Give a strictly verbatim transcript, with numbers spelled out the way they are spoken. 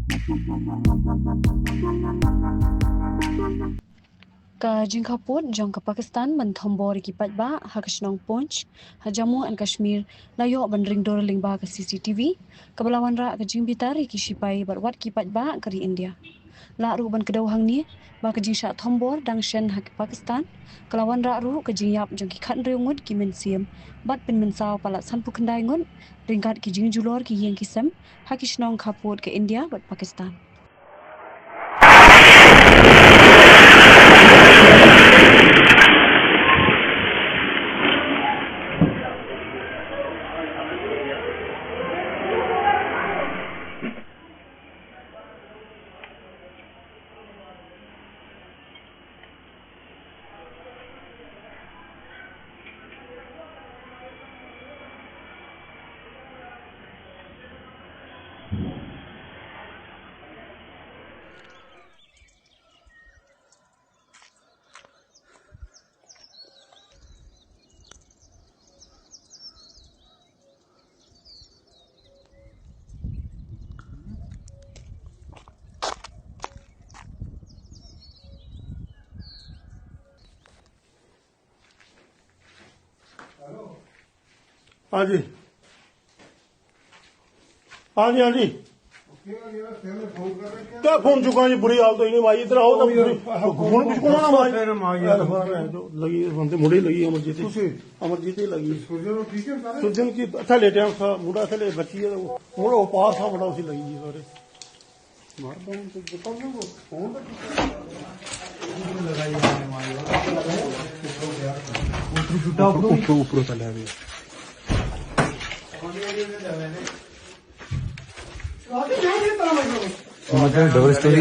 Ka jingkhappud jong ka Pakistan ban thombor ïa ki paidbah ha ka shnong Poonch ha Jammu and Kashmir la ïoh ban ring dur lyngba ka C C T V, kaba la wanrah ka jingbitar ïa ki shipai bad wat ki paidbah ka ri India. Lah ruh ban kdew hangne ba ka jingshah thombor dang shen ha ka Pakistan ka la wanrah ruh ka jingïap jong ki khathynriew ngut ki mynsiem bad pynmynsaw palat sanphew khyndai ngut ryngkat ki jingjulor ki ïing ki sem ha ki shnong khappud ka India bad Pakistan. हाँ जी, हाँ जी, हाँ जी। क्या फोन चुका जी, बुरी हालत हुई नहीं भाई, इधर आओ ना, फोन कुछ को ना भाई। लगी, मुड़ी लगी अमरजीत, अमरजीत ही लगी। सुरजन की अच्छा लेटे हैं, उसका मुंडा अच्छा ले, बच्ची है, वो मुंडा वो पास था, बड़ा उसी लगी जी सारे। ऊपर, ऊपर, ऊपर चले अभी। डबल स्टोरी।